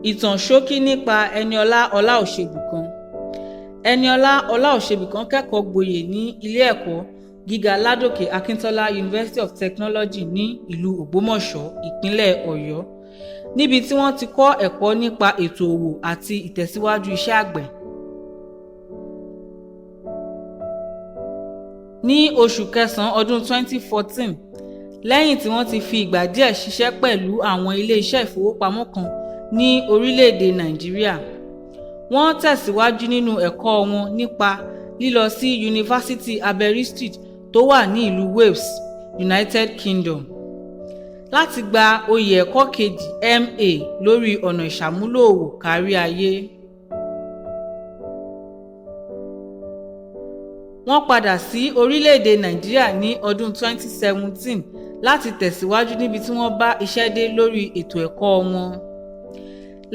Ìtàn ṣókí nípa Ẹniọlá Ọláòṣèbìkan. Ẹniọlá Ọláòṣèbìkan kẹ́kọ̀ọ́ gboyè ní ilé ẹ̀kọ́ gíga Ládòkè Akíntọ́lá University of Technology ní ìlú Ògbómọ̀ṣọ́, ìpínlẹ̀ Ọ̀yọ́, níbi tí wọ́n ti kọ́ ẹ̀kọ́ nípa ètò òwò àti ìtẹ̀síwájú iṣẹ́ àgbẹ̀. Ní oṣù kẹsàn-án ọdún 2014, lẹ́yìn tí wọ́n ti fi ìgbà díẹ̀ ṣiṣẹ́ pẹ̀lú àwọn ilé-iṣẹ́ ìfowópamọ́ kan ní orílẹ̀-èdè Nàìjíríà, wọ́n tẹ̀síwájú nínú ẹ̀kọ́ wọn nípa lílọ sí Yunifásítì Aberystwyth tó wà ní ìlú Wales, United Kingdom, láti gba oyè ẹ̀kọ́ kejì MA lórí ọ̀nà ìṣàmúlò òwò kárí ayé. Wọ́n padà sí orílẹ̀-èdè Nàìjíríà ní ọdún 2017 láti tẹ̀síwájú níbi tí wọ́n bá iṣẹ́ dé lórí ètò ẹ̀kọ́ wọn.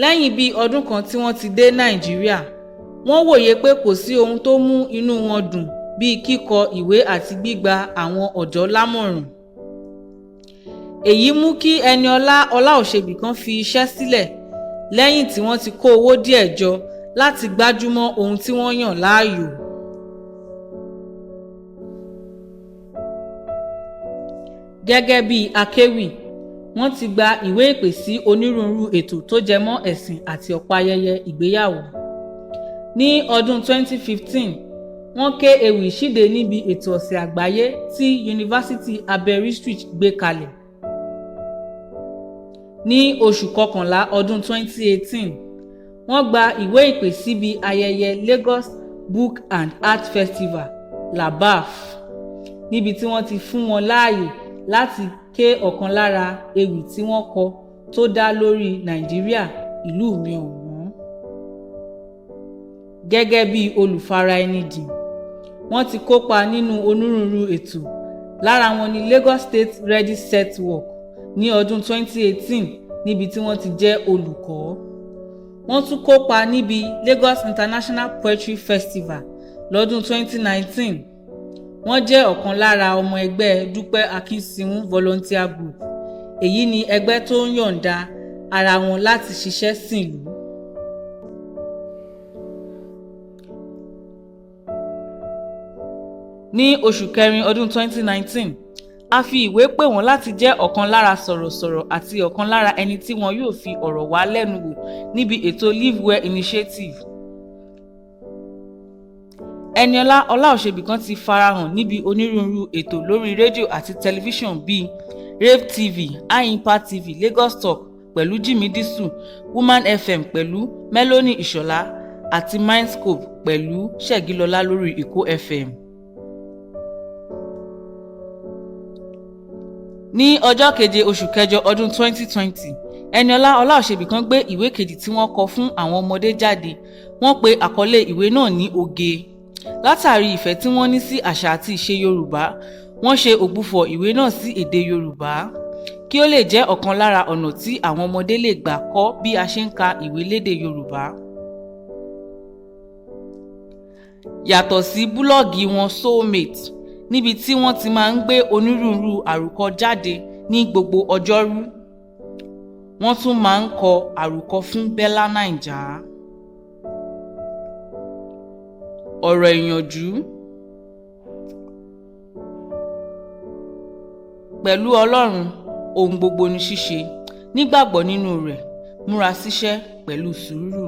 Lẹ́yìn bíi ọdún kan tí wọ́n ti dé Nàìjíríà, wọ́n wòye pé kò sí ohun tó mú inú wọn dùn bíi kíkọ ìwé àti gbígba àwọn ọ̀dọ́ lámọ̀ràn. Èyí mú kí Ẹniọlá Ọláòṣèbìkan fi iṣẹ́ sílẹ̀ lẹ́yìn tí wọ́n ti kó owó díẹ̀ jọ láti gbájúmọ́ ohun tí wọ́n yàn láàyò. Gẹ́gẹ́ bí akéwì, wọ́n ti gba ìwé ìpè sí onírúurú ètò tó jẹ mọ́ ẹ̀sìn àti ọ̀pọ̀ ayẹyẹ ìgbéyàwó. Ní ọdún 2015, wọ́n ké ewì ìṣíde níbi ètò ọ̀sẹ̀ àgbáyé tí Yunifásítì Aberystwyth gbé kalẹ̀. Ní oṣù kọkànlá ọdún 2018, wọ́n gba ìwé ìpè síbi ayẹyẹ Lagos Book and Art Festival (LABAF), níbi tí wọ́n ti fún wọn láàyè láti ké ọ̀kan lára ewì tí wọ́n kọ tó dá lórí Nàìjíríà ìlú mi ọ̀wọ́n. Gẹ́gẹ́ bí olùfaraẹnijìn, wọ́n ti kópa nínú onírúurú ètò, lára wọn ní Lagos State Ready Set Work ní ọdún 2018 níbi tí wọ́n ti jẹ́ olùkọ́. Wọ́n tún kópa níbi Lagos International Poetry Festival lọ́dún 2019. Wọ́n jẹ́ ọ̀kan lára ọmọ ẹgbẹ́ Dúpẹ́ Akínsinwún Volunteer Group, èyí ni ẹgbẹ́ tó ń yọ̀ǹda ara wọn láti ṣiṣẹ́ sìnlú. Ní oṣù kẹrin ọdún 2019, a fi ìwé pè wọ́n láti jẹ́ ọ̀kan lára sọ̀rọ̀sọ̀rọ̀ àti ọ̀kan lára ẹni tí wọn yóò fi ọ̀rọ̀ wá lẹ́nu wò níbi ètò Live Well Initiative. Ẹniọlá Ọláòṣèbìkan ti farahàn níbi onírúurú ètò lórí rédíò àti tẹlifíṣàn bíi Rave TV, High Impact TV, Lagos Talk pẹ̀lú Jimmy Disu, Woman FM pẹ̀lú Melody Ìṣọ̀lá àti Mindscope pẹ̀lú Ṣẹ̀gilọlá lórí Èkó FM. Ní ọjọ́ keje oṣù kẹjọ ọdún 2020, Ẹniọlá Ọláòṣèbìkan gbé ìwé kejì tí wọ́n kọ fún àwọn ọmọdé jáde. Wọ́n pe àkọlé ìwé náà ní Oge. Látàrí ìfẹ́ tí wọ́n ní sí àṣà àti ìṣe Yorùbá, wọ́n ṣe ògbufọ̀ ìwé náà sí èdè Yorùbá, kí ó lè jẹ́ ọ̀kan lára ọ̀nà tí àwọn ọmọdé lè gbà kọ́ bí a ṣe ń ka ìwé lédè Yorùbá. Yàtọ̀ sí búlọ́ọ̀gì wọn Soulmate, níbi tí wọ́n ti máa ń gbé onírúurú àròkọ jáde ní gbogbo Ọjọ́rú, wọ́n tún máa ń kọ àròkọ fún BellaNaija. Ọ̀rọ̀ ìyànjú. Pẹ̀lú Ọlọ́run, ohun gbogbo ní ṣíṣe. Nígbàgbọ́ nínú rẹ̀, múra síṣẹ́ pẹ̀lú sùúrù.